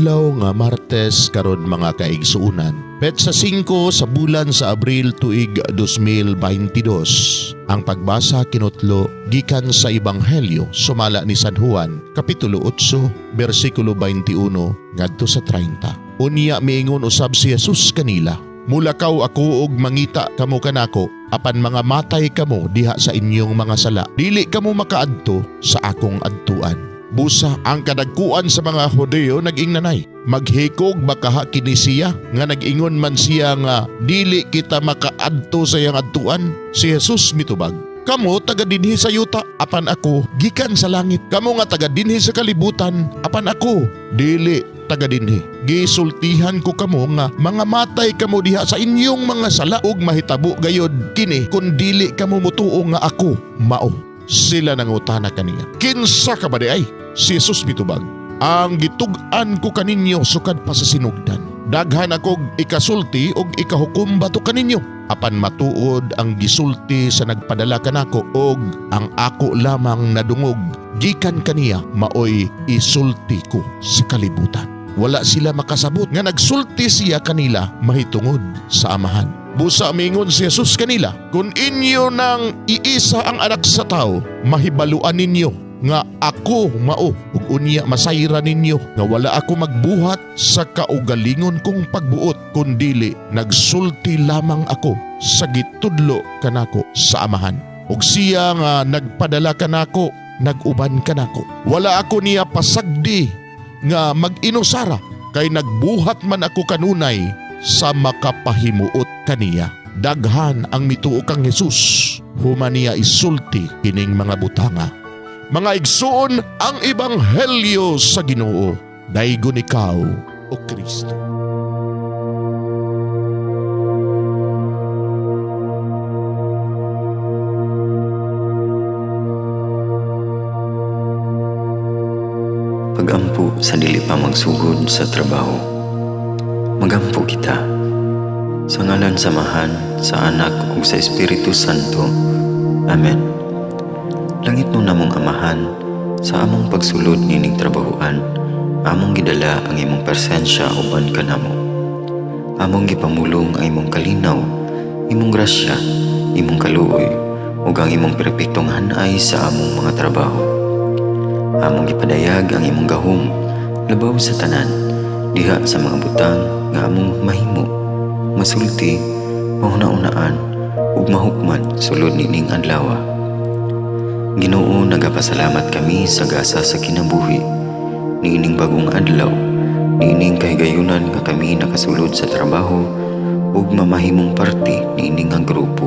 Adlaw nga Martes karon, mga kaigsuunan. Petsa 5 sa bulan sa Abril, tuig 2022. Ang pagbasa kinutlo gikan sa Ebanghelyo sumala ni San Juan, kapitulo 8, bersikulo 21 ngadto sa 30. Unya miingon usab si Jesus kanila, "Mulakaw ako og mangita kamo kanako, apan mga matay kamo diha sa inyong mga sala. Dili kamo makaadto sa akong adtuan." Busa ang kadagkuan sa mga Hudeo nag-ingnanay, "Maghikog ba kaha kini siya nga nag-ingon man siya nga dili kita makaadto sa iyang adtuan?" Si Jesus mitubag, "Kamo taga dinhi sa yuta, apan ako gikan sa langit. Kamo nga taga dinhi sa kalibutan, apan ako dili taga dinhi. Gisultihan ko kamo nga mga matay kamo diha sa inyong mga sala, ug mahitabo gayod kini kun dili kamo mutuo nga ako mao." Sila nangutana kaniya, "Kinsa ka ba di ay?" Si Jesus mitubag, "Ang gitug-an ko kaninyo sukad pa sa sinugdan. Daghan akog ikasulti og ikahukom batok kaninyo. Apan matuod ang gisulti sa nagpadala kanako, og ang ako lamang nadungog gikan kaniya maoy isulti ko sa kalibutan." Wala sila makasabot nga nagsulti siya kanila mahitungod sa Amahan. Busa mingon si Jesus kanila, "Kung inyo nang iisa ang Anak sa Tao, mahibaluan ninyo nga ako mao, ug unya masayra ninyo nga wala ako magbuhat sa kaugalingon kong pagbuot, kundili nagsulti lamang ako sa gitudlo kanako sa Amahan. Ug siya nga nagpadala kanako nag-uban kanako. Wala ako niya pasagdi nga mag-inusara, kay nagbuhat man ako kanunay sa makapahimuot kaniya." Daghan ang mituo kang Jesus human niya isulti kining mga butanga. Mga igsuon, ang ebanghelyo sa Ginoo. Daygon ikaw, o Kristo. Pagampo sa dili pa magsugod sa trabaho. Magampo kita. Sa ngalan sa Amahan, sa Anak ug sa Espiritu Santo. Amen. Langitnon namong Amahan, sa among pagsulod nining trabahoan, among gidala ang imong presensya uban kanamo. Among gipamulong ang imong kalinaw, imong grasya, imong kaluoy, ug ang imong perpektong hanay sa among mga trabaho. Among gipadayag ang imong gahom labaw sa tanan, diha sa mga butang nga among mahimo, masulti, mahuna-unaan ug mahukman sulod nining adlaw. Ginoo, nagapasalamat kami sa gasa sa kinabuhi niining bagong adlaw, niining kahigayunan nga kami nakasulod sa trabaho ug mamahimong parte niini nga grupo.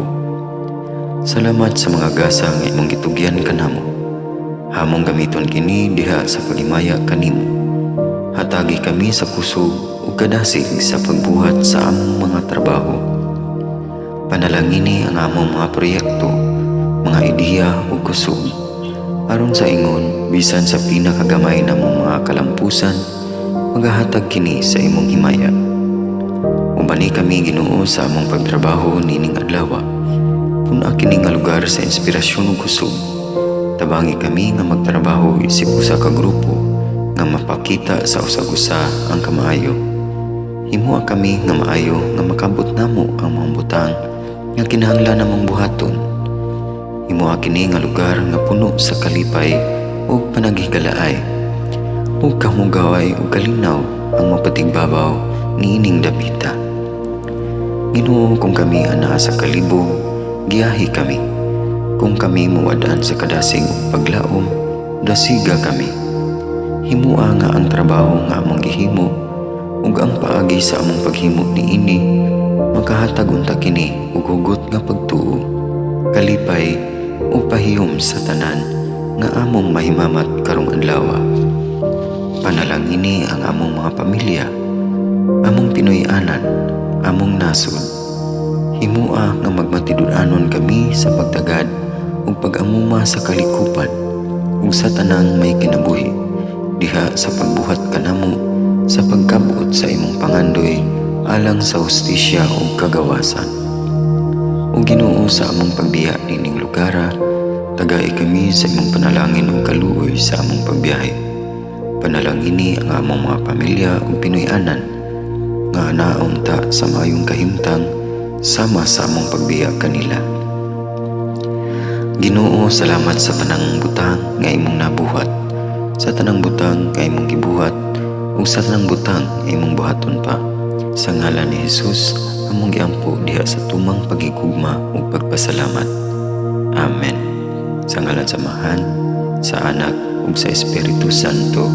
Salamat sa mga gasa nga imong gitugyan kanamo. Among gamiton kini diha sa paghimaya kanimo. Hatagi kami sa kusog ug kadasig sa pagbuhat sa among mga trabaho. Panalangini ang among mga proyekto, mga ideya ug kusog, aron sa ingon bisan sa pinakagamay namong mga kalampusan, magahatag kini sa imong himaya. Ubani kami, Ginoo, sa among pagtrabaho nining adlaw. Pun-a kini nga lugar sa inspirasyon ug kusog. Tabangi kami nga magtrabaho isip usa ka grupo nga mapakita sa usag-usa ang kamaayo. Himoa kami nga maayo nga makabot namo ang mga butang nga kinahanglan namong buhaton. Himoa kini nga lugar nga puno sa kalipay ug panaghigalaay, ug kahugaway ug kalinaw ang mapatigbabaw niining dapita. Ginoo, kung kami anaa sa kalibog, giyahi kami. Kung kami muwad-an sa kadasig ug paglaom, dasiga kami. Himoa nga ang trabaho nga among gihimo ug ang paagi sa among paghimo niini makahatag unta kini og hugot nga pagtuo, kalipay ug pahiyom sa tanan nga among mahimamat karong adlaw. Panalangini ang among mga pamilya, among Pinoy-anan, among nasod. Himoa nga magmatinud-anon kami sa pagtagad ug pag-amuma sa kalikupan ug sa tanang may kinabuhi diha sa pagbuhat kanamo sa pagkabot sa imong pangandoy alang sa hustisya ug kagawasan. O Ginoo, sa among pagbiya nining lugara, tagai kami sa imong panalangin ug kaluoy sa among pagbiyahe. Panalangini ang among mga pamilya ug Pinoy-anan nga anaon ta sa maayong kahimtang sama sa among pagbiya kanila. Ginoo, salamat sa tanang butang nga imong nabuhat, sa tanang butang nga imong gibuhat, ug sa tanang butang nga imong buhaton pa. Sa ngalan ni Jesus, among giampo diha sa tumang paghigugma ug pagpasalamat. Amen. Sa ngalan sa Amahan, sa Anak ug sa Espiritu Santo.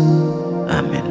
Amen.